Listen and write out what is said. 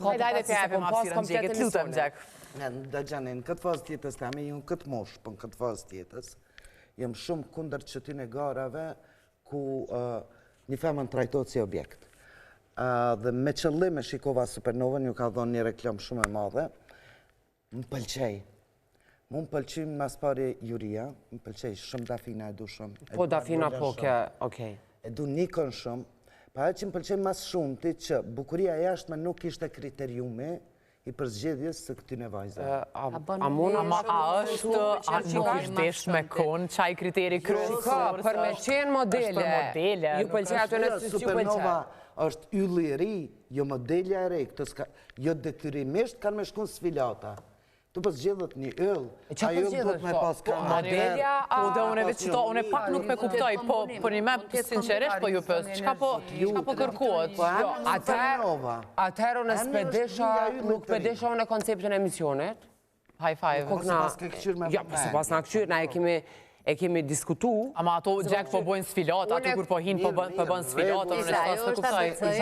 S'ka Hajde, hajde, se t'ja japim kom pas hapësirën komplet Gjekit, lutem emisione. Gjek. Ne, dëgjoni, në këtë fazë t'jetës teme, ju në këtë moshë, po në këtë fazë t'jetës, jam shumë kundër qëtyne garave ku uh, një femën trajtohet si objekt. Uh, dhe me qëllim e shikova Supernovën, ju ka dhonë një reklam shumë e madhe, më pëlqej. Mu më pëlqej mas pari Juria, më pëlqej shumë Dafina e du shumë. E Po du Dafina Arnola po, shumë. ke, okej. E du Nikon shumë, pa ajo që më pëlqen mas shumti që bukuria e jashtme nuk ishte kriteriumi i përzgjedhjes së këtyre vajzave. A, bën a mund Ama a është, a nuk është desh me kon, qaj kriteri kryesor? Shiko, për me qenë modele, Është për modele, ju nuk pëlqej është- aty në Jo, si ju pëlqej. Supernova është ylli i ri, jo modelja e re, këto s'ka, jo detyrimisht kanë me shku në sfilata. Tu po zgjedhët një yll, E qa ai po yll zgjedhët, duhet me po? pas Po, karakter. modelja, a- Po dhe unë veç qëto, unë pak nuk me kuptoj, po për një me sinqerisht po ju pës, çka po, çka po kërkohet? Po, Jo, emri atëherë, Supernova. atëherë unë Emri s'pe është desha, një nga yllit nuk të pe ri. desha unë konceptin e emisionit. High five. Kokna, se pas ke këqyr me Jo, po se pas na këqyr, na e kemi, e kemi diskutu. Ama ato Jack po bojnë sfilata, aty Unë- kur po hin po bën po bën sfilata, unë Mirë, s'ka ajo s'e është kuptoj. ABC-ja.